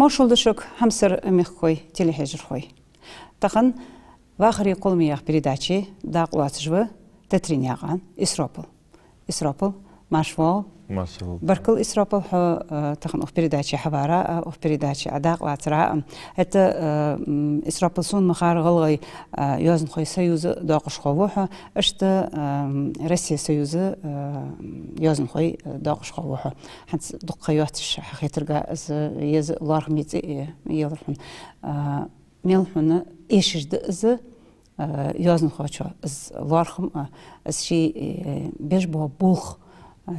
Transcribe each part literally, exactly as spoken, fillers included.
Маршал да шуга, хьамсара мехкахой, телехьежархой. Тахан «Вахари кхоллами» яха передаче дакъа лоацаш ва Татрен Якъан Исропал. Исропал, марша воагӀалва. Маршал. Баркал, Исропал, хьо, э, тахан укх передаче хьавара, э, укх передаче Ӏа дакъа лацара, э. ХӀаьта, э, м, Исропал, сона ма харра, гӀалгӀай, э, йоазонхой союза доакъашхо ва хьо, иштта, э, м, Россе союза, э, м, йоазонхой, э, доакъашхо ва хьо. ХӀанз дукха ха йоацаш хьахетарга, из еза лоархӀаме цӀи, э, елар хьона. Э, мел хьона эшаш да из, э, йоазонхочоа из лоархӀам, э, из ший, э, беш бола болх, э,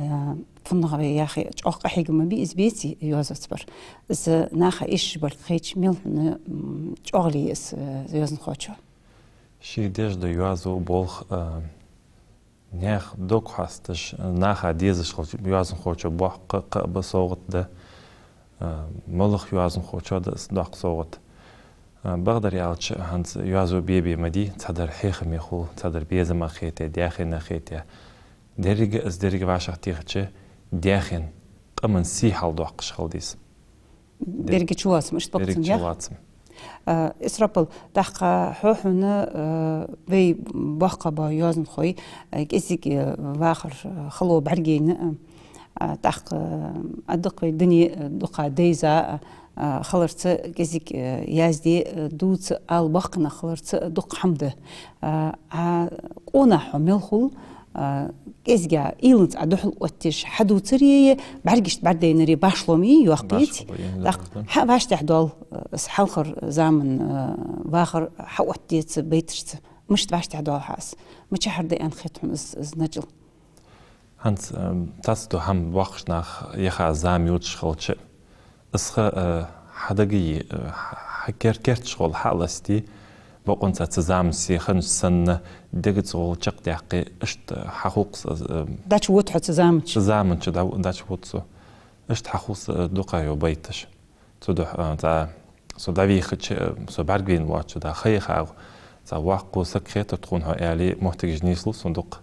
фуннагӀа вай яхе, чӀоагӀа къахьега ма бий из, беций, йоазонца бар. Из наха эшаш бар хетача, мел хьона, м, чӀоагӀа ле из, э, йоазонхочоа. Ше деш дола йоазув, болх, э, наьха дог хьесташ, наха дезаш хилча йоазонхочоа боккха кхаъ ба, совгӀат да, а, моллагӀа йоазонхочоа да из доккха совгӀат. А, бакъдар аьлча, хӀанз йоазув бе-бе ма дий, цхьадар хьехаме хул, цхьадар безамах хете, даьхенах хете. Деррига из деррига вӀашагӀтехача, даьхен, къаман сий хьалдоаккхаш хила деза. Беррига чулоацам, иштта бакъ цун, я? Беррига чулоацам. Э, Исропал, тӀаккха хьо, хьона, э, вай боккха бола йоазонхой, э, кӀезига, э, вахар, э, хало бӀаргаяйна, э, тӀаккха, э, а дакъа вай дуне, э, дукха дайза, э, хиларца, кӀезига, э, язде, э, дувца ала боккхий нах хиларца дукха хӀама да. Э, а къонах хьо мел хул, а, кӀезига уйланца Ӏа духьал оттаеш хьадувцаре, бӀаргашта бӀаргадайнаре башхало ма йий, йоккха, беций? Башхало, е, да, да. ТӀаккха хьа вӀаштӀехьа дола, э, из хьалхара заман, э, вахар хьаоттадаьча байташца. Мишта вӀаштӀехьа доал хьа из? Мичахьара да аьнна хет хьона из, из начал? ХӀанз, э, цхьацца дола хӀама боккхийча наха яха зама йодаш хилча, из ха, э, хьадагае, э, хьа-, хьа кер-, керташхула хьаласте, бокъонца цу заманца хиннача санна, дегаца гӀолла чакхдаьккхе, иштта хьахул-кх из, э, дӀачувода хьо цу заманча. Цу заманча дӀа-, дӀачувода со. Иштта хьахул-кх из, э, дукха йола байташ. Цудухьа, э, цхьа со дӀавийхача, э, со бӀаргавайна воацача, да, ха яхача, цхьа воккха саг хетар тхона хьо, аьле, моттигаш нийслу сона дукха.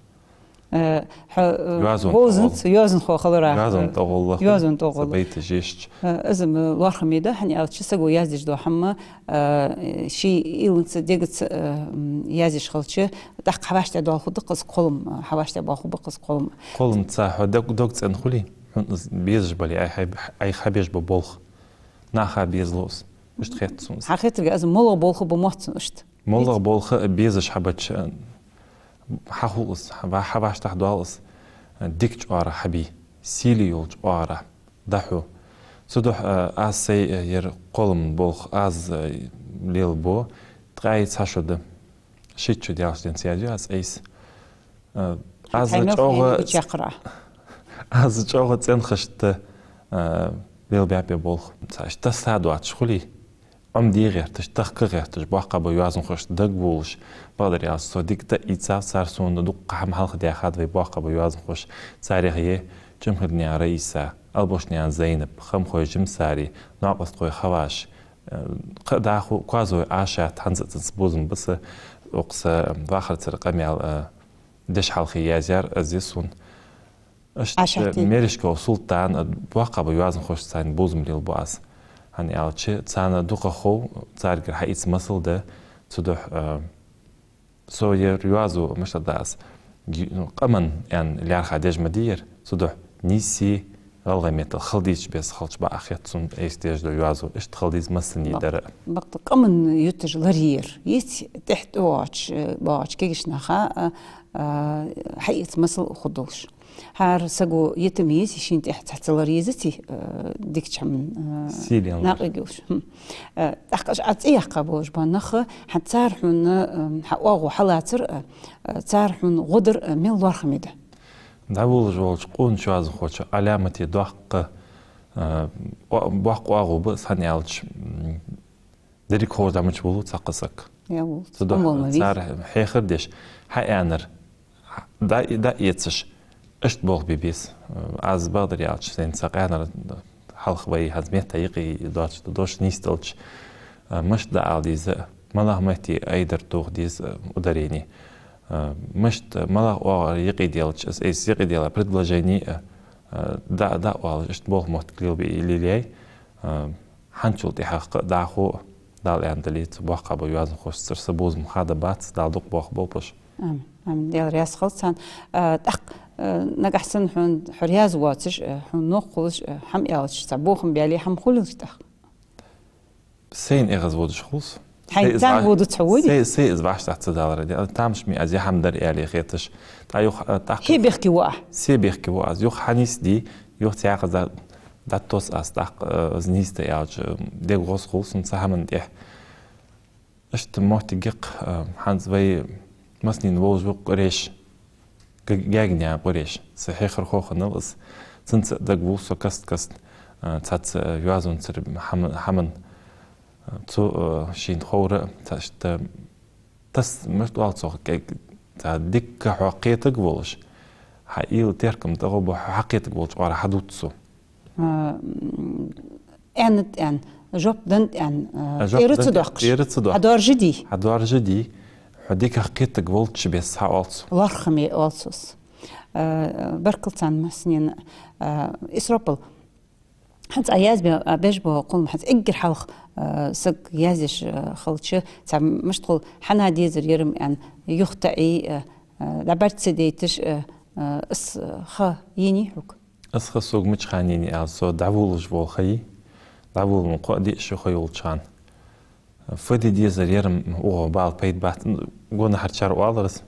Э, хьо, э, йоазон тӀагӀолла. Вовзанца йоазонхо хиларах, йоазон, э, тӀагӀолла. Йоазон тӀагӀолла. Са байташ ешача. Э, из-м лоархӀаме да, хӀана аьлча саго яздеш дола хӀама, э, ший уйланца, дегаца, э, м, яздеш хилча, тӀаккха хьа вӀаштӀехьа доал хургда-кх из кхоллам, э, хьа вӀаштӀехьа боал хургба-кх из кхоллам. Кхолламца хьо дог, дог цӀена хуле, хьона из безаш бале, Ӏайха, Ӏайха хьабеш бола болх наха безалу из. Иштта хет сона из. Хьа хетарга, из моллагӀа болх ба мотт цун иштта. МоллагӀа болх безаш хьабича, хьахул из, хьа ва-, хьа вӀаштӀехьа доал из, дикача оагӀорахьа хьабе, сийле йолча оагӀорахьа дӀахьу. Цудухьа, э, аз сай, э, ер кхоллама болх аз, э, лелабу, ткъаь цхьа шу да. Шийтта шу даьлча денз язъю аз айса. Э, аз чӀоагӀа, аз чӀоагӀа цӀенхашта, э, лелабаьб ер болх. Цхьа иштта са доацаш хуле, Ӏомаде гӀерташ, тахка гӀерташ, боккха бола йоазонхошта дагаволаш, бакъдар аьлча, со дика тӀаийцав, цар сона дукха хӀама хьалхадаьхад, вай боккха бола йоазонхоша. Царех я Чимхинаькъан Раиса, Албошнаькъан Зайнап, Хамхой Жимсари, Наькъасткъой Хьаваш, э, кхы а дӀахо Коазой Ӏашат, хӀанз а цунца бувзам ба са, укхаза вахарцара къамаьл, э, дешхьалхе язъяьр из я сона. Иштта Ӏашат Мерешков Султан, э, боккха бола йоазонхошца цхьана бувзам лелабу аз. ХӀана аьлча, царна дукха хов, царгара хьаэца масал да, цудухьа, э, со ер йоазув, мишта да аз, г-, къаман аьнна лаьрхӀа деш ма дий ер, цудухьа нийсса гӀалгӀай меттала хила дезача беса хилча бакъахьа хет сона айса деш дола йоазув, иштта хила деза массане дар а. Бакъда, къаман юташ ларъяр, еций тӀехьа тӀавоагӀача, э, боагӀача кагийча наха, э, э, хьаэца масал хургдолаш. ХӀара саго йитам езий, шийна тӀехьа цхьацца лар езаций, э, дикача хӀаман, э, сийлен лар, накъиг йолаш. Хм. Э, тӀаккха уж Ӏа цӀи яьккха болаш бола нах, хӀанз цар хьона, э, хьа оагӀув хьалацар, э, э, цар хьона гӀо дар, э, мел лоархӀаме да? ДӀаволлаш волча къонача йоазонхочоа Ӏаламате доккха, э, о-, боккха оагӀув ба из, хӀана аьлча, м, деррига ховш дӀа мича вуллу цхьаккха саг. Я вуллу. Цудухьа цар хьехар деш, хьааьннар дӀа-, дӀаэцаш, иштта болх бе беза. Аз, бакъдар аьлча, сайна цхьа къаьнара хьалха вай хӀанз метта юкъе доацаш дола дош нийсделча, мишта дӀаала деза, малагӀа метте айдар тоха деза ударени. Мишта, малагӀа оагӀора юкъеделча, из айса юкъедела предложени, дӀа-, дӀаоалаш, иштта болх-моттиг лелабе, лелаяй. хӀанзчул тӀехьагӀа дӀахо, Дала аьнна дале, цу боккхий йоазонхошцара са бувзам хадабац, Дала дукха бохаболба уж. Амин. Амин. Даьла раьза хилва царна. А, тӀаккха, а, нагахьа санна хьона, хьо раьза воацаш, а, хьона новкъа хулаш, а, хӀама аьлча, цхьа бохам баьле, хӀама хулий тӀаккха? Сайна эгӀазводаш хул со. Хьайна царна водаш хьо водий? Сай, сай из вӀаштӀехьа ца далар. Тамашийна аз е хӀама дар аьле хеташ. ТӀаккха юха, а, тӀаккха се бехке ва Ӏа? Се бехке ва аз. Юха хьанийсде, юха цхьаькха дӀатосс аз тӀаккха, а, из нийсде аьлча, дег гӀоз хул сона цу хӀаман тӀехьа. Иштта моттиг я-кх, а, хӀанз вай массанена вовзаш ва Къурейш, га-, гаьгнаькъан Къурейш. Са хьехархо хиннав из. Цунца дагавоал со каст-каста, а, цхьацца, а, йоазонцара хӀама-, хӀаман, а, цо, а, шийна ховра, цхьа иштта тас-, мишта оал цох, кӀе-, цхьа дика хьо кхетаргволаш, хьа уйла теркам тӀагӀоргба, хьо хьакхетаргволча оагӀорахьа хьадувц цо. А, м, аьннад аьнна, жоп даннад аьнна, а, тӀера ца доаккхаш. ТӀера ца доаккхаш. Хьадоаржадий? Хьадоаржадий. Хьо дикагӀа кхетаргволча беса хьаоал цо. ЛоархӀаме оал цо из. А, баркал царна массанена, а, Исропал. ХӀанз Ӏа язбе, а, беш бола кхоллам, хӀанз эггара хьалха, а, саг язъеш, а, хилча, цхьа мишта хул, хьанна дезар яр-м аьнна, юхатаӀий, а, а, дӀабӀарга ца дайташ, а, а, из ха енай хьога? Из ха сога мича хана енай аьлча, со дӀаволалуш вола ха я, дӀаволалун кхо-диъ шу ха йолча хана. Фу де дезар яр-м, укхаза бала пайда бац, гонахьарчар оалар из,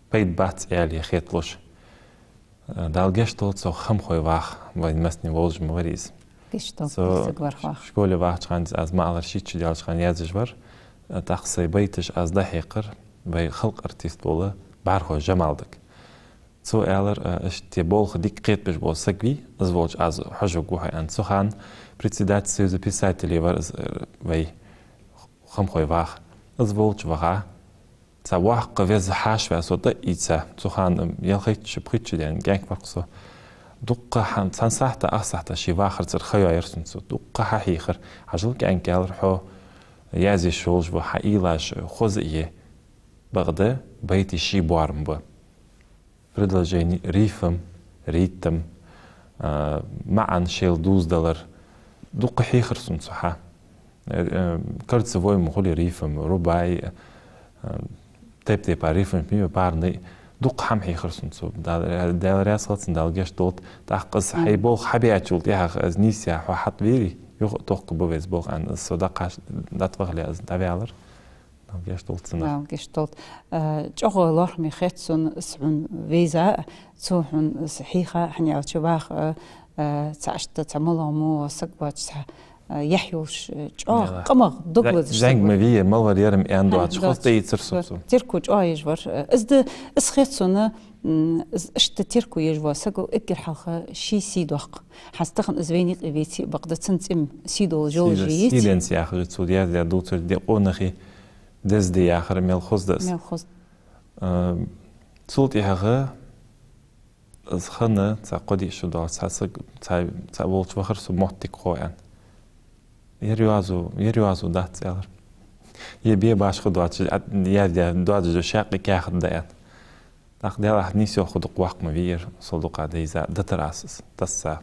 пайда бац аьле хеталуш. Дала гешт долда, цох хамхой ваха, вай массане вовзаш ма варий из. Гешт долда, со саг вар ваха. Школе вахача хана из, аз маӀалара шийтта шу даьлча хана язъеш вар, тӀаккха сай байташ аз дӀахьекхар вай халкъа артист вола БархӀой Жамалдага. Цо аьлар, а, иштта болх дика кхетабеш бола саг вий, из волча аз хьожаргва хьо аьнна. Цу хана председатель Союза писателей вар из, а, вай хамхой ваха. Из волча ваха, цхьа воккха веза хьаьша ваь со тӀаийца. Цу хана ялхайтта шу, пхийтта шу даьнна кӀаьнк вар-кх со. Дукха хьа-, цхьан сахьата, ах сахьата ший вахарцара ха йоайир сона цо. Дукха хьахьийхар. Хьажал, кӀаьнк, аьлар, хьо язъеш йолаш ва, хьа уйлаш хоза я. Бакъда байтий ший боарам ба. Предложени, рифм, ритм, а, маӀан шоайла дувзадалар. Дукха хьийхар сона цо хьа. Э, э, кольцевой ма хулий рифм, рубаи, а, тайп-тайпара рифмаш ма йий, парный. Дукха хӀама хьийхар сона цо. Дала, Даьла раьза хилва цунна, Дала гешт долда. ТӀаккха из хьай болх хьабаьчул тӀехьагӀа из нийсъяь хьо хьатӀавера, юха а тохкаргба вай из болх аьнна, из со дӀакхаш-, дӀатӀавахале из дӀаваьлар. Дала гешт долда цунна. Дала гешт долда. Э, чӀоагӀа лоархӀаме хет сона из хьона вайза, цо хьона из хьийха, хӀана аьлча ваха, э, цхьа иштта, цхьа малагӀа мо саг воацаш, цхьа, э, яхь йолаш, э, чӀоагӀа къамагӀа дог лазаш саг вар. ЗӀамига ма вий ер, мел вар яр-м аьнна доацаш, хоза тӀаийцар со цунна. Терко чӀоагӀа еш вар. Э, из да, из хет сона, м, из иштта терко еш вола саг эггара хьалха ший сий доаккх. ХӀанз тахан из вайна юкъе веце а, бакъда цун цӀи-м сий долаш йолаш я. Сий денз яхаш я цо, яздаь дувцар, де къонахий деза де яхар мел хоза да из. Мел хоза. А, цул тӀехьагӀа из хана, цхьа кхо-диъ шу доаллаш, цхьа саг, цхьа, цхьа волча вахар со моттиг хов аьнна. Ер йоазув, ер йоазув дац, аьлар. Е бе башха доацаш, а, яздаь доацаш да, шаккхе каьхат да аьнна. ТӀаккха Даьллахь, нийсъенна хӀама дукха воккха ма вий ер, сол дукха дайза, дитар аз из, тасса.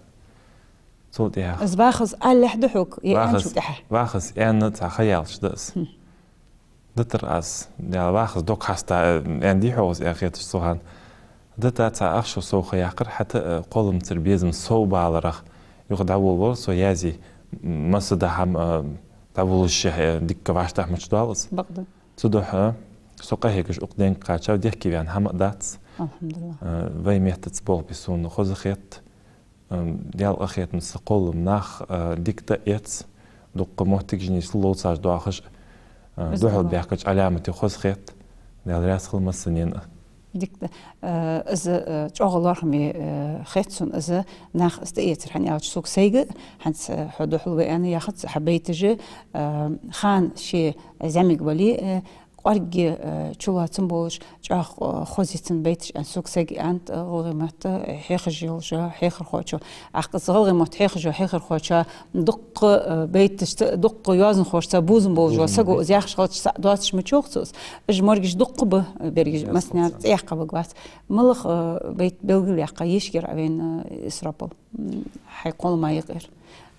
Цул тӀехьагӀа. Из вахаз алалехь да хьога, е аьнначул тӀехьа? Вахаз, вахаз аьнна цхьа ха яьлча да из. Хм. Дитар аз, Даьллахь, вахаз дог хьаста, аьнна дий хьогӀ из, аьнна хеташ цу хана. Дита цхьа ах шу сов ха яьккхар, хӀаьта, э, кхолламцара безам совбаларах. Юха дӀаволавелар со, язъе, м-, масса да хӀама, э, дӀаволалуш ше, э, дикка вӀаштӀехьа мича доал из. Бакъда. Цудухьа со къахьегаш укх денга кхаьчав, дехке ваьнна хӀама а дац. АлхьамдулиллахӀ. Э, вай меттаца болх бе сона хоза хет. Э, Даьла къахетамца кхоллам нах, э, дика тӀаэц, дукха моттигаш нийслу ловцаш доахаш, э, духьал баьхкача Ӏаламате хоза хет. Даьла раьза хилва массанена. Дика да. Э, из, э, чӀоагӀа лоархӀаме, э, хет сона из, нах из тӀаэцар, хӀана аьлча сога сайга, хӀанз, э, хьо духьал ва аьнна яхац, хьа байташ, э, хана ше зӀамига вале, э, кӀоарга, э, чулоацам болаш, чӀоагӀа, э, хоза я цун байташ аьнна сога сайга аьннад, э, гӀалгӀай мотт, э, хьехаш йолча хьехархочо. ТӀаккха из гӀалгӀай мотт хьехаш йолча хьехархочоа дукха, э, байташца, дукха йоазонхошца бувзам болаш вола саго из яхаш хилча, цхьа доацаш ма чух цо из. Уж моргаш дукха ба, э, берригаш массане цӀи яьккха варгвац. МалагӀа, э, байт белгалъяьккха йиш яр Ӏа вайна, э, Исропал, м, хьай кхоллама юкъера?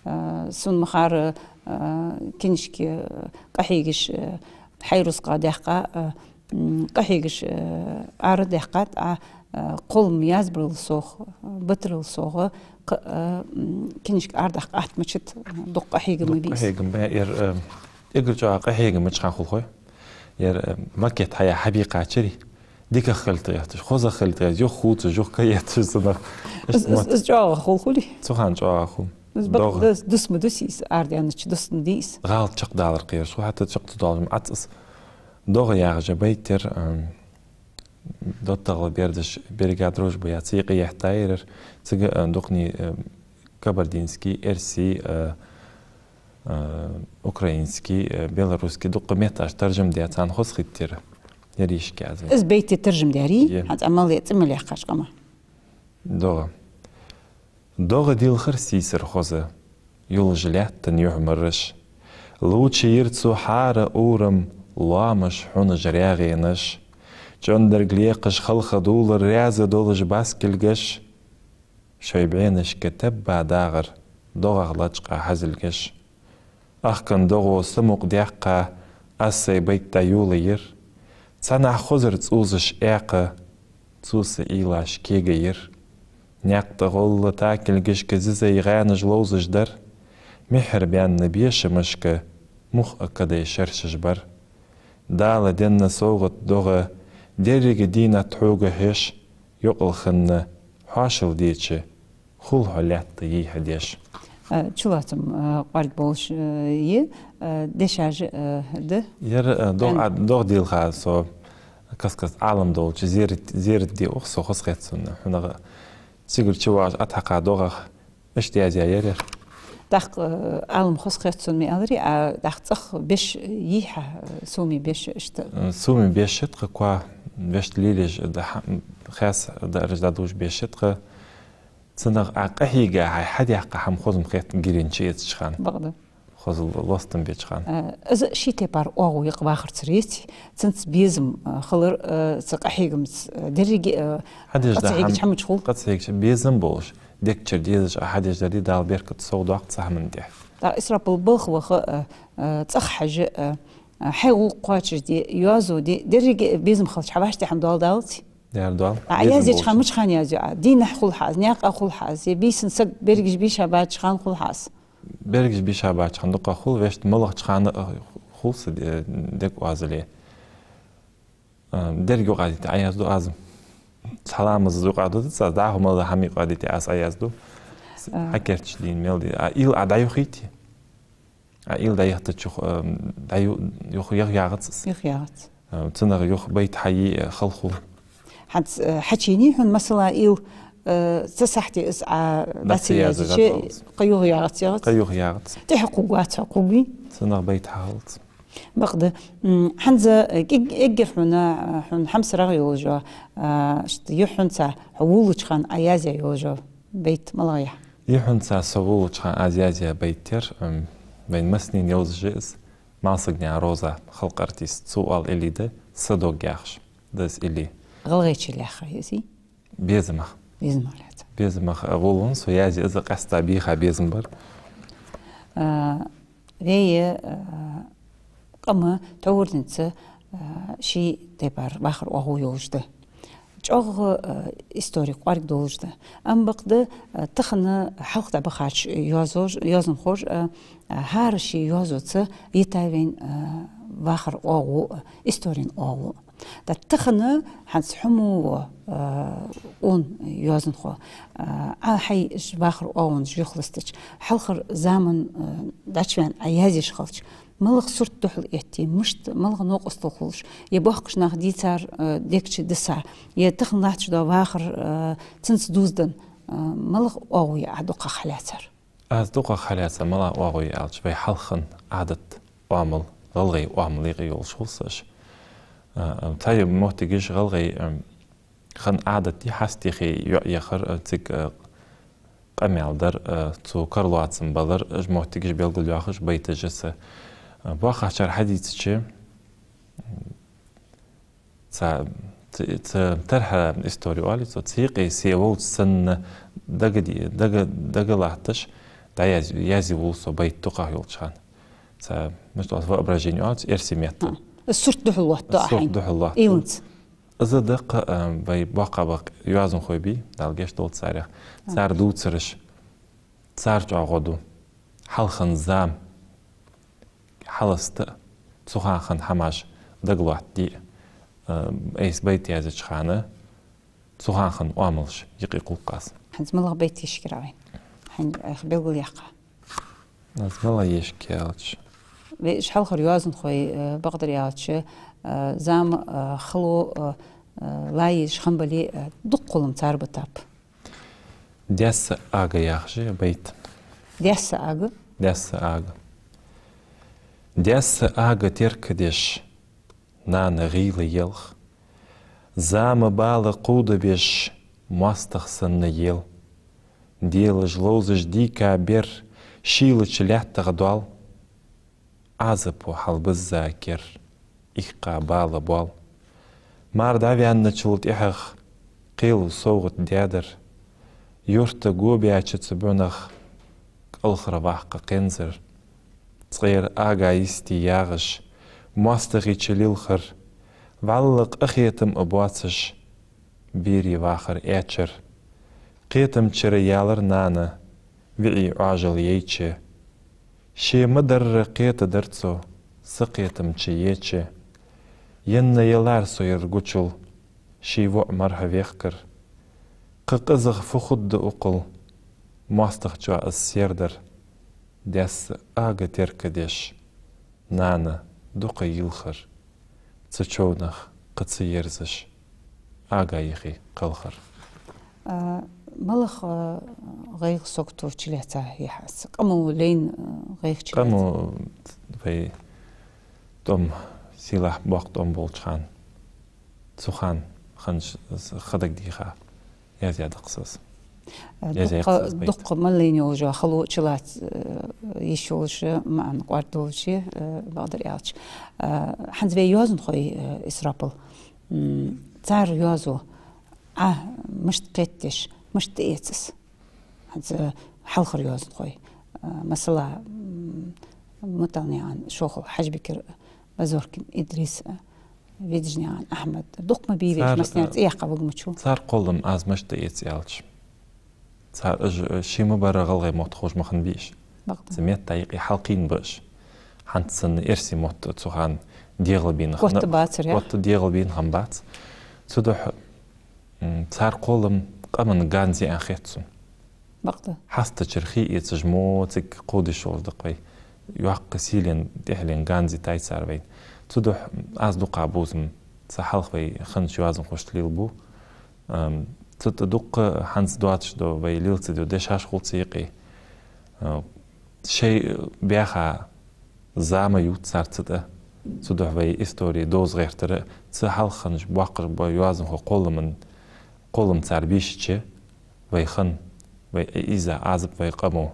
Э, сона ма харра, а, кинишки, а, къахьегаш, а, хьай рузкъа даьккха, а, м, къахьегаш, а, ара даьккха, а, а, кхоллам язбарал совгӀа, батарал совгӀа, кх-, а, м, кинишки арадаккха атта мачат, а, дукха къахьегам бий из. Дукха къахьегам ба, ер, а, эггара чӀоагӀа къахьегам мича хана хул хой? Ер, а, макет хьаяь хьабийкхачари, дикагӀа хила тӀаэтташ, хозагӀа хила тӀаэтташ, юха хувцаш, юха каэтташ санна. Из, из, из чӀоагӀа хул хулий? Цу хана чӀоагӀа хул. Из бакъ ДогӀа. Дус, дус ма дус из, арадаьннача дусна дий из. ГӀалат чакхдалар кхераш хул, хӀаьта чакх ца доалаш ма Ӏац из. ДогӀа яхаш я байт ер, ам, доттагӀал бердаш беррига дружба яь, цу юкъе еттаяр ер, цига, а, дукханеи, а, кабардинский, эрсий, а, а, украинский, а, белорусский, дукха метташ таржам даь, царна хоза хийтта ер, ер йишка аз вай. Из байт таржам даьрий? Е. ХӀанз Ӏамал е цӀи мел яьккхача къаман. ДогӀа. ДогӀа дилхар сийсара хоза, йолаш лаьттан юхьмараш. Лувчайир цо хӀара урам, лоамаш, хьунаш, раьгӀенаш. ЧӀондерг лекхаш халха дулар, раьза долаш баскилгаш. Шоай бӀенашка тебба дагӀар, догӀах лачкъа хьазилгаш. Ахкан догӀо са мукъа даьккха, аз сай байт дӀайолайир. Цхьаннахьа хозар цӀувзаш экха, цо са уйлаш кегайир. Наькъа тӀа гӀолла такилгашка зизай гӀаьнаш ловзаш дар. Мехьар баьнна бешамашка мух а кадай шершаш бар. Дала денна совгӀат догӀа, деррига дийнат хьога хьеш, йокъал хинна хьоашал деча, хул хьо лаьтта йий хьа деш. Э, чулоацам, э, кӀоарга болаш, э, я, э, дешаш, э, да? Ер, э, догӀа, Ан- догӀа дилха со каст-каста Ӏалам долча зерат, зерат де ух со хоза хет сона. ХӀанз цигара чувагӀаш Ӏатхьакха догӀах иштта язъяь яр ер. ТӀаккха, э, Ӏалам хоза хет сона ма аьларий, а тӀаккха цӀагӀа беш йий хьа, э, суми беш иштта? Э, суми беш я тха, коа вешта лелаеш да хьа-, хьаьса да араж да дуж беш я тха. Цунах а къахьийга хьай хьадаьккха хӀама хоза ма хет гирин чу эцача хана. Бакъда. Хоза ло-, лостам беча хана. Э, из ший тайпара оагӀув я-кх вахарца реци, цунца безам, э, хилар, э, цу къахьегамца, э, деррига, э, хьадеш да къаца хьегача хӀам-, хӀамача хул. Къаца хьегача безам болаш, дегчар дезаш а хьадеш дарий, Дала беркат совдоаккх цу хӀаман тӀа. ТӀаккха Исрапил балха ваха, э, э, цӀагӀа хьажа, э, э, хьай гӀулакх кхоачашде, йоазув де, деррига безам хилча хьа вӀаштӀехьа хӀама доал далац? Яр доал. А, безам язъеча болча хана мича хана язъю Ӏа? Дийнахьа хул хьа из, наькъа хул хьа из, е бийсан саг берригаш бийша баьча хана хул хьа из? Берригаш бийша баьча хана дукха хул, вешта малагӀча хана, а, хул са де-, дег оазале. А, деррига юкъадитта Ӏоязду аз. Цхьа ламаз юкъадитац аз, дӀахо мел дола хӀама юкъадитта аз Ӏоязду. А. Хьакерча дийна мел ди. А, уйла Ӏа дӀаюхийте? А, уйла дӀаяхийтача, а, дӀаю-, юха, юха ягӀац из. Юха ягӀац. А, цунах юха байт хьае, а, хала хул. ХӀанз, э, хьачуеннай хьона, масала, уйла, э, цу сахьте из Ӏа дӀа ца язъе, дӀа ца язъе, кхы юха ягӀац, ягӀац? Кхы юха ягӀац. ТӀехьа кхувргвац хьо, кхувргвий? Цунах байт хьахулац. Бакъда, м, хӀанз, э, эгг-, эггара хьона, э, хьона хьамсарагӀа йолаш йола, э, иштта юххьанца хьо волалуча хана Ӏа язъяь йолаш йола байт малагӀа я? Юххьанца со волалуча хана аз язъяь байт яр, м, вайна массанена йовзаш я из, Малсагнаькъан Роза, халкъа артист, цо оал илли да, «Са дог» яхаш. Да из илли. ГӀалгӀайче лаьрхӀа я из? Безамах. Безамах лаьца. Безамах, а, волавенна со язъяь, из къаьстта бийха безам бар. А, вай, а, къам тхьовра денз, а, ший тайпара вахара оагӀув йолаш да. ЧӀоагӀа, а, истори кӀоарга долаш да. Ам бакъда, а, тахан хьалха дӀабахача йоазош-, йоазонхоша, а, а, хӀара ший йоазонца йитай вайна, а, вахара оагӀув, а, исторен оагӀув. ТӀаккха тахан хӀанз хьо мо ва, а, укх йоазонхо, а, Ӏа хьай уж вахара оагӀонаш юхалестача, хьалхара заман, а, дӀачувена Ӏа язъеш хилча, малагӀа сурт духьал этте, мишта, малагӀа новкъостал хулаш, е боккхий нах дийцар, а, дег чу диса, е тахан латташ дола вахар, а, цунца дувзаденна, а, малагӀа оагӀув я Ӏа дукхагӀа хьалаьцар? Аз дукхагӀа хьалаьцар малагӀа оагӀув я аьлча, вай хьалха хинна Ӏадат, оамал, гӀалгӀай оамал юкъе йолаш хул са уж. А, а, цхьа моттигаш гӀалгӀай, а, хинна Ӏадат я хьаста йихи йоӀ яхар, а, цига, а, къамаьл дар, а, цу кара лоацам балар, уж моттигаш белгалйоахаш байташ я са. А, боккхагӀчар хьадийцача, цхьа, ц-, ц-, тӀеххьара истори оалий цо, цу юкъе се волча санна дага ди-, дага, дага латташ, дӀаяз-, язъе волаш со байт дукхагӀа йолча хана. Цхьа, мишта оал, воображение оал цох, эрсий метта. Хм. Сурт духьал лоаттаду ахьа. Сурт духьал лоаттаду. Иланца. Из да-кх, а, вай боккха-боккха йоазонхой бий, Дала гешт долда царех. Цар дувцараш, цар чӀоагӀо ду. Хьалха хинна зама, хьаласта, цу хана хинна хӀамаш дагалоаттаде, а, айса байт язъеча хана, цу хана хинна оамалаш юкъе кхухьаш. ХӀанз малагӀа байт ешаргья вайна? ХӀанз айха белгалъяьккха. Аз малагӀа ешаргья аьлча. Вай уж хьалхара йоазонхой, э, бакъдар аьлча, э, зама, э, хало, э, э, ла езаш хиннабале, э, дукха кхоллам цар битаб. Даьсса ага яхаш я байт. Даьсса ага? Даьсса ага. Даьсса ага теркадеш, нана гӀийла елх. Зама бала кхувдабеш, моастагӀа санна ел. Делаш, ловзаш дийка бер, шийлача лаьттах доал. Ӏазапо хьалбизза кер, ихкха бала боал. Мар дӀаваьнначул тӀехьагӀа кхело совгӀат даьдар. Юрта го баьча цу бӀунах кӀалхарваккха кхензар. Цкъера ага йисте ягӀаш, моастагӀчоа лилхар, вӀалла къахетам а боацаш, берий вахар Ӏаьчар. Кхетамчара ялар нана, виӀий Ӏоажал яйча. Ше ма дарра кхетадар цо, са кхетамча еча. Енна ялар со ер гучал, ший воӀ мархӀа вехкар. Кхы къизах фу хургда укхал, моастагӀчоа из сердар. Даьсса ага теркадеш, нана дукха йилхар. Цу човнах кхы ца ерзаш, ага йихи кхалхар. А, малагӀа, а, гӀайгӀа, сагото чулаьца яхь аз? Къамо лайна, а, гӀайгӀа чулаьца? Къамо вай тӀом, сийлахь боккха тӀом болча хана, цу хана хиннаш ха дагадеха язъяь да-кх аз. Э, язъяь да-кх аз байт. Дукха, дукха мел лайна йолаш, хало чулаца, э, йиш йолаш, маӀан кӀоаргдолаш, э, бакъдар аьлча. Э, хӀанз вай йоазонхой, э, Исрапил, м, цар йоазув Ӏа мишта кхетадеш, мишта тӀаэц из? ХӀанз, э, хьалхара йоазонхой, э, масала, м, Муталнаькъан Шохал Хьажбикир, Базоркин Идрис, Ведажнаькъан Ахьмад, дукха ма бий вай, цар, массане а, цӀи яьккха вагмачу. Цар кхоллам аз мишта тӀаэц аьлча, цар уж, э, ший ма барра гӀалгӀай мотт ховш ма хиннабий уж. Бакъда. Цу метта юкъе хьалкхийнаб уж. ХӀанз санна эрсий мотт цу хана дегӀалбаьнна хиннаб. Котбацар, я? Котбаь дегӀалбаьнна хиннабац. Цудухьа, м, цар кхоллам къаман ганз я аьнна хет сона. Бакъда. Хьастачара хий эцаш мо цига кховдаш йолаш да-кх вай. Йоккха сийлен, тӀехьлен ганз йитай цар вайна. Цудухьа аз дукха бувзам цу хьалха вай хиннача йоазонхошта лелабу. Ам, цу тӀа дукха хӀанз доацаш да вай лела ца деш, дешаш хул цу юкъе. А, шоай баьха зама ю цар цу тӀа. Цудухьа вай истори довза гӀертар, цу хьалха хиннача боккхача йоазонхой кхолламан, кхоллам цар бийшача, вай хинна, вай из Ӏазап, вай къамо,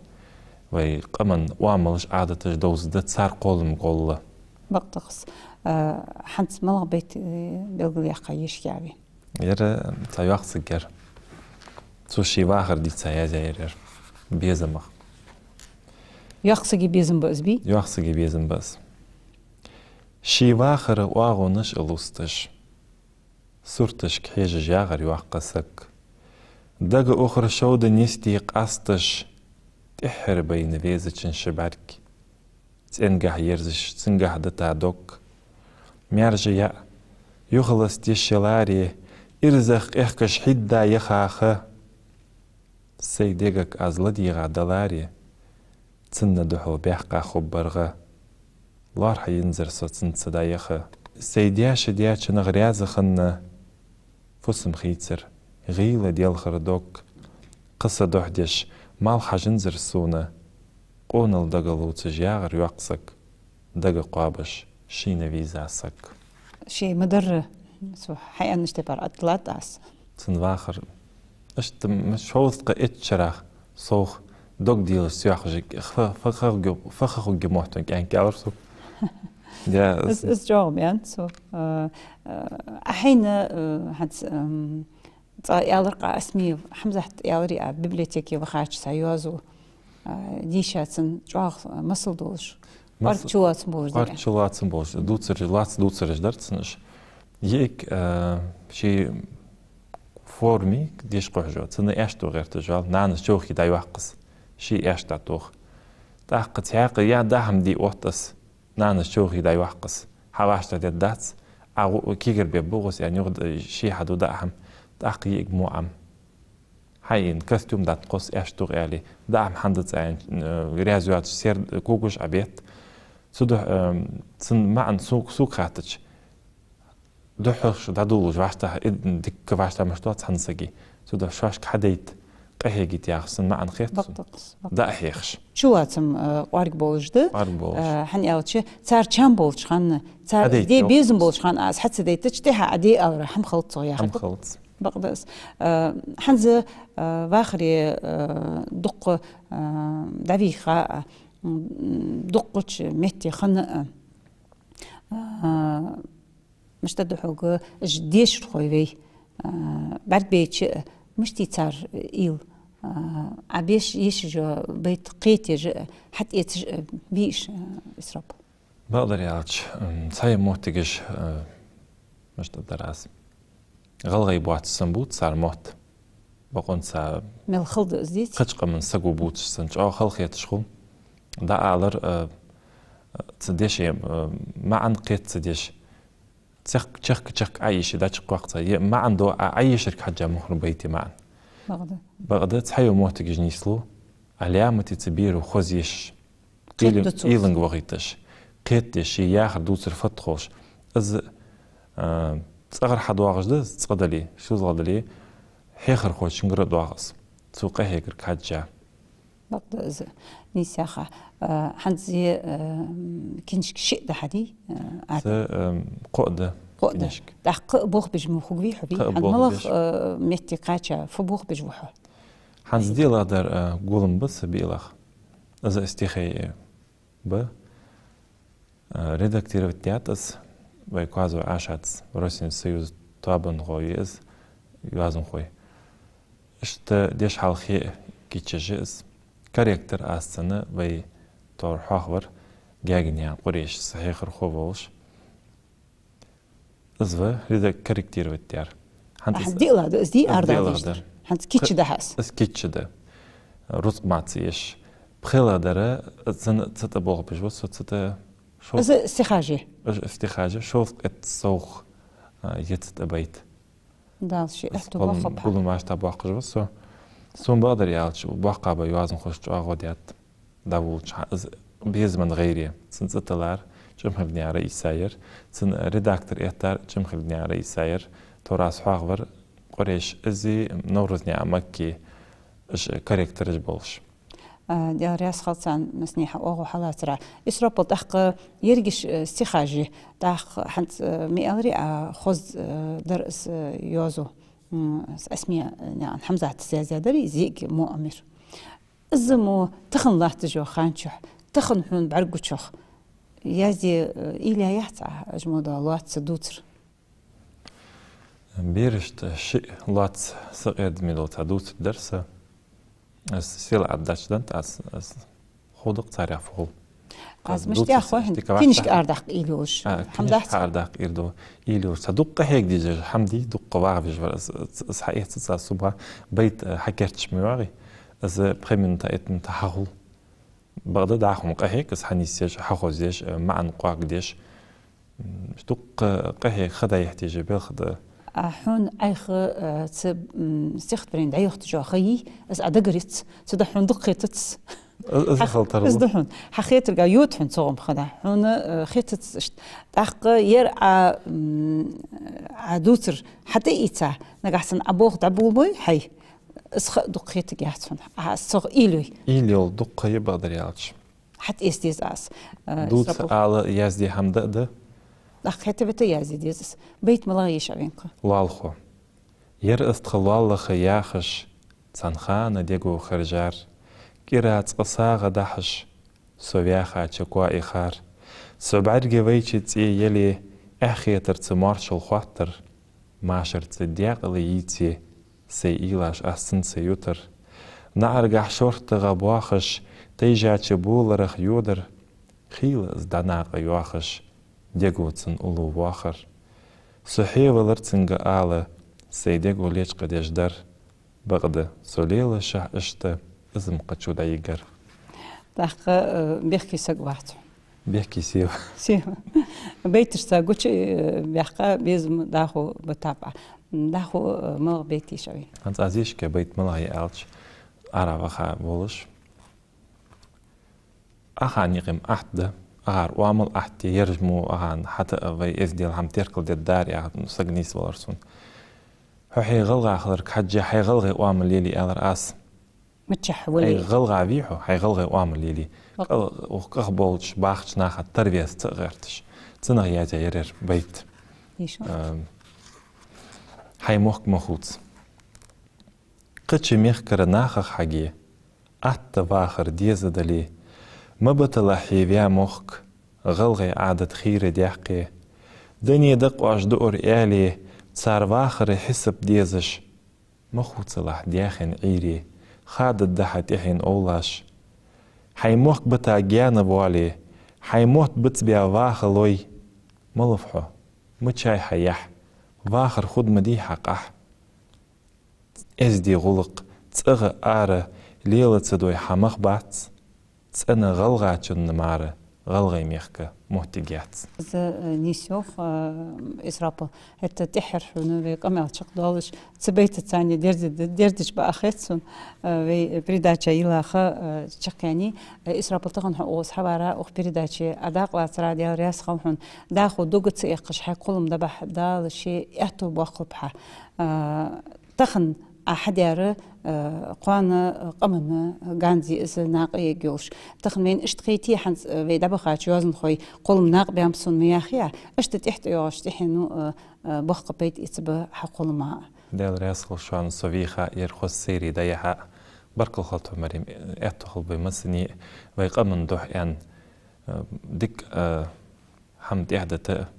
вай къаман оамалаш, Ӏадаташ довзаргда цар кхоллама гӀолла. Бакъда-кх из. А, хӀанз малагӀа байт, э, белгалъяьккха ешаргья вай? Ер цхьа йоккха саг яр. Цо ший вахар дийца язъяьяр ер. Безамах. Йоккха сага безам ба из, бий? Йоккха сага безам ба из. Ший вахара оагӀонаш а лусташ, сурташка хьежаш ягӀар йоккха саг. Дага ухар шовда нисде къасташ, тӀеххьара байна везачун ши бӀарг. ЦӀенгахьа ерзаш, цунгахьа дита дог. Маьржа яа, юхалаца теш яларе, ирзах къехкаш хьийда яха ха. Сай дегага аз ладийгӀа даларе, цунна духьал баьккха хургбар гӀа. ЛоархӀа йинзар со цунца дӀаяха. Сай даьша даьчунах раьза хинна, фусам хийцар гӀийла делхар дог. Кхы са духьа деш, малх хьажинзар сона, къонал дага лувцаш ягӀар йоккха саг, дага кхоабаш шийна веза саг. Ше ма дарра, цо хьааьннача тайпара атта латт аз. Цун вахар. Иштта м-, шовзткъа итт шерах совгӀа дог делаш соьхажиг, фа-, фа-, фа-, фа-, фа-, фа-, мотт кӀаьнк аьлар сога. Я, из, из чӀоагӀа ма аьннад цо. А, а, ахьайна, а, хӀанз, ам, цкъа аьлар-кх Осмиев Хьамзата, аьлар а, библиотеке вахача цхьа йоазув, а, дийша, цун чӀоагӀа масал долаш. Масс- КӀоарга чулоацам болаш дар. КӀоарга чулоацам болаш, дувцар, лоаца дувцараш дар цун уж. Йиъиг, э, ший форме деша кхухьаш ва, цунна аьшто гӀерташ ва, нанас човхий дӀайоаккх из, ший аьшта тох. ТӀаккха цхьаькха я даа хӀама де отт из, нанас човхий дӀайоаккх из. Хьа вӀаштӀехьа дергдац, а гӀу-, кегар бе бу гӀус, я нюгӀ д-, ший хьаду даа хӀама, тӀаккха йиъиг мо Ӏам. Хьайна костюм дӀатӀакхосс, аьшта тох аьле, даа хӀама хьандац аьнна, э, раьза йоацаш сер когаш Ӏобетт. Цудухьа, э, цун маӀан сога, сога хаьттача, духхьашха дӀадолалуш вӀаштӀехьа, э, дикка вӀаштӀехьа мишта доац цхьан сага. Цудухьа шоашка хьадайта, къахьегийта яхаш цун маӀан хет сона. Бакъда, бакъда. ДӀахьехаш. Чулоацам, э, кӀоарга болаш да. КӀоарга болаш. Э, хӀана аьлча, цар чам болча хана, цар хьадайта де йоах безам болча хана аз хьа ца дайтача, тӀехьа Ӏа де алар хӀама хилац цох яхар. ХӀама хилац. Бакъда из. Э, хӀанз, э, вахаре, э, дукха, э, дӀавийха, э, м, дукхача метте хинна, э, э, мишта да хьога, уж дешархой вай, э, бӀаргабайча, э, мишта я цар уйла, э, Ӏа беш, еш йола байт кхеташ, э, хьатӀаэцаш, э, бий уж, э, Исрапил? Бакъдар аьлча, м, цхьайолча моттигаш, э, мишта дар аз, гӀалгӀай боацаш санна бувц цар мотт. Бокъонца мел хала да из, деций? Кхыча къаман саго бувцаш санна, чӀоагӀа хала хеташ хул. ДӀаалар, э, цу дешай, э, маӀан кхета ца деш, цехк-, чехка-чехка Ӏоеший дӀачакхваккха цар. Е маӀан доа Ӏа-, Ӏоешарга хьежжа мухӀар байта маӀан. Бакъда. Бакъда цхьайолча моттигаш нийслу, Ӏаламате цу бера хоза еш. Кхетаду цо. Уйланга вахийташ, кхетадеш, ший яхар дувцар фатхолаш. Из, а, цӀагӀара хьадоагӀаш да из, цкъа дале, шозлагӀа дале, хьехархочунгара доагӀа из, цо къахьегарга хьежжа. Бакъда из нийса яха. А, хӀанз, а, книжка шиъ да хьа, дий, а, Ӏа? Са, а, кхоъ да. Кхоъ да. Книжка. ТӀаккха кхы а болх беш ма хургвий хьо, вий? Хьа малагӀа, а, метте кхаьча, фу болх беш ва хьо? ХӀанз Ӏа дӀаала дар, а, гулам ба са биълагӀа. Из стихаш ба. А, редактировать даьд из вай Козой Ӏашатас, Россиян Союза тоабангахо я из, йоазонхой. Иштта дешхьалхе кийчъеш я из. Корректор аз цун, вай товр хьоахавар Гаьгенаькъан Къурейш, са хьехархо волаш. Из ва редак-, корректировать даьр. ХӀанз из диълагӀа да, из дий, из арадаьлар диълагӀа да. ХӀанз кийча да хьа из? Из кийча да. Рузкъа маца еш. ПхелагӀдар, цун цу тӀа болх беш ва со, цу тӀа шов-, из стихаш я? Из стихаш я, шовзткъеи итт совгӀа, а, я цу тӀа байт. Дала ший аьттув боаккхалба хьа. Гулам масштаб боаккхаш ва со. Сона бакъдар аьлча, боккхагӀа ба йоазонхоша чӀоагӀо даьд. ДӀаволча хана из безаман гӀайре. Цун цӀи тиллар Чимхилгнаькъан Раиса яр. Цун редактор эттар Чимхилгнаькъан Раиса яр. Товр аз хьоахавар Къурейш, из Наврузнаькъан Макки, уж корректораш болаш. А, Даьла раьза хилва царна, массанена оагӀув хьалацара. Исрапил, тӀаккха ерригаш, э, стихаш я, тӀаккха хӀанз, э, ма аьларий, а, хоза, э, дар из, э, йоазув, м, Асмиянаькъан Хьамзатас яздаьдар из, йиъиг мо Ӏамир. Из мо тахан латтача хана чухь, тахан хьона бӀаргагучох язде, э, уйла яьяц Ӏа, уж мо дола лоаца дувцар? Берашта шиъ лоаца сакъердаме дола цхьа дувцар дар са. Аз сел Ӏаддача дант, аз, аз ховдакъ царех фу хул. Аз мишта дувцар яхой хьона, дика книжка вахта арадаккха уйла йолаш. А, хӀама книжка дац арадаккха уйла йолаш. Уйла йолаш. Цхьа дукха къахьега дезаш хӀама дий, дукха вагӀа вижа вар. Аз, аз, аз хьаэцац аз субха, байт, а, хьакийчъеш ма йоагӀий. Аз пхи минута, итт минута хьахул. Бакъда дӀахо ма къахьег, аз хьанийсдеш, хьахозъеш, а, маӀан кӀоаргдеш. М, дукха къахьега ха дӀайихьа дезаш белха да. А хьона Ӏайха, э, цу, м, стихотворени дӀайохийтача ха йий, из Ӏа дагарийц, цудухьа хьона дукха хетац. Из, из хьа-, хала тарлу. Из да хьона. Хьа хетарга йода хьона цогӀам ха да. Хьона, э, хетац иштта. ТӀаккха ер Ӏа, м, Ӏа дувцар хьатӀаийца, нагахьа санна Ӏа болх дӀаболабой хьай, из ха дукха хетаргьяц хьона. Ӏа из цох уйла йой. Уйла йола дукха я, бакъдар аьлча. ХьатӀаэца деза аз, э, дувца Исрапил. Ала язде хӀама да а да. ТӀаккха хӀета-вета язде деза аз. Байт малагӀа я еш Ӏа вайна кхы? Лоалахо. Яр из тха лоалахо яхаш, цхьан хана дего хержар. КӀира цкъа сагӀа дахьаш, со ваьхача коа ихар. Со бӀарга вайча цӀе яле, эхь хетар цу моаршал хоаттар. Машарца даькъала йийце, сай уйлаш аз цунца ютар. НаӀаргахьа шортагӀа боахаш, тайжача боларах йодар. Хийла из дӀа накъа йоахаш, дего цун уллув воахар. Со хье валар цунга ала, сай дего лечкъадеш дар. Бакъда, со лелашехь иштта, из-м кхычо дӀайигар. ТӀаккха, э, бехке саг вац хьо. Бехке сева. Сева. Байташца гуча, э, баьккха безам дӀахо ба тапа. ДӀахо, э, малагӀа байт я шоай? ХӀанз аз ишке байт малагӀа я аьлча, ара ваха волаш. Ахьа никъ-м атта да, ахьар оамал атта, ер мо ахьа хӀаьта а вай эздел хӀама теркалдергдар яха саг нийсвалар сона. Хьо хьай гӀалгӀа хиларга хьежжа, хьай гӀалгӀай оамал лелае аьлар аз. Мичахьа вале? Хьай гӀалгӀа вий хьо, хьай гӀалгӀай оамал лелае. Ва- КӀал-, укх кӀал болча бахача наха тара веза ца гӀерташ. Цунах яздаь я ер байт. Йиш ва? Ам, хьай мохк ма хувца. Кхыча мехкара нахах хьаге, атта вахар деза дале, ма баталахь хье ваь мохк, гӀалгӀай Ӏадат хийра даьккхе. Дане дакъош дуар аьле, цар вахара хьисап дезаш, ма хувцалахь даьхен Ӏуйре, хададда хьа тӀехьен овлаш. Хьай мохк бита гаьна воале, хьай мотт бицбаь ваха лой, ма лув хьо, мичай хьа яхь, вахар хургда ма дий хьа къахь. Эздий гӀулакх цӀагӀа ара лела ца дой хьа мах бац, цӀена гӀалгӀачунна мара гӀалгӀай мехка моттиг яц. Из, э, нийса йоах, э, Исрапил, хӀаьта тӀеххьара хьона вай къамаьл чакхдоалаш, цу байтаца цхьана дерди-, дердача бакъахьа хет сона, э, вай передача йилаха, э, чакхъяьннай. Э, Исрапил, тахан хьо укхаза хьавара, укх передаче Ӏа дакъа лацара Даьла раьза хилва хьона. ДӀахо дог ца эккхаш хьай кхоллам дӀабахьа Дала ший аьттув боаккхалба хьа. Э, Тахан Ӏа хьадаьр, э, кхоана, э, къаман, э, ганз я из накъа ергйолаш. Тахан вайна иштта хете, хӀанз, э, вай дӀабахача йоазонхой кхоллам накъабаьннаб сона ма яхий, иштта тӀехьа тӀайоагӀача тӀехьено, э, э, боккха пайда эцаргба хьа кхоллама. Даьла раьза хилва шоана, со вийха, ер хоза серия дӀаяхьа. Баркал хилда хьона, Марем, аьттув хилба вай массане, вай къаман духьа аьнна, э, дика, э, хӀама тӀехьадита,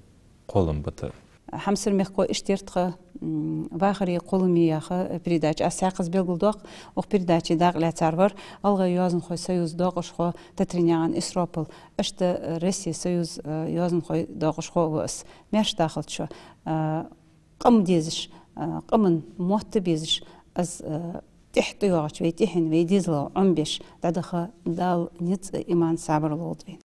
кхоллам бита. Хьамсара мехкахой, иштта яр тха, м, «Вахари кхоллами» яха передача. Аз цхьаькхаза белгалдоаккх, укх передаче дакъа лаьцар вар ГӀалгӀай йоазонхой союза доакъашхо Татренинаькъан Исрапил. Иштта Россе союза, э, йоазонхой доакъашхо а ва из. Маьрша дахалда шо. Э, къам дезаш, э, къаман мотт безаш, из, э, тӀехьа тӀайоагӀача вай тӀехьен, вай дезала Ӏомабеш дӀадаха Дала низ а, иман, сабар лолда вайна.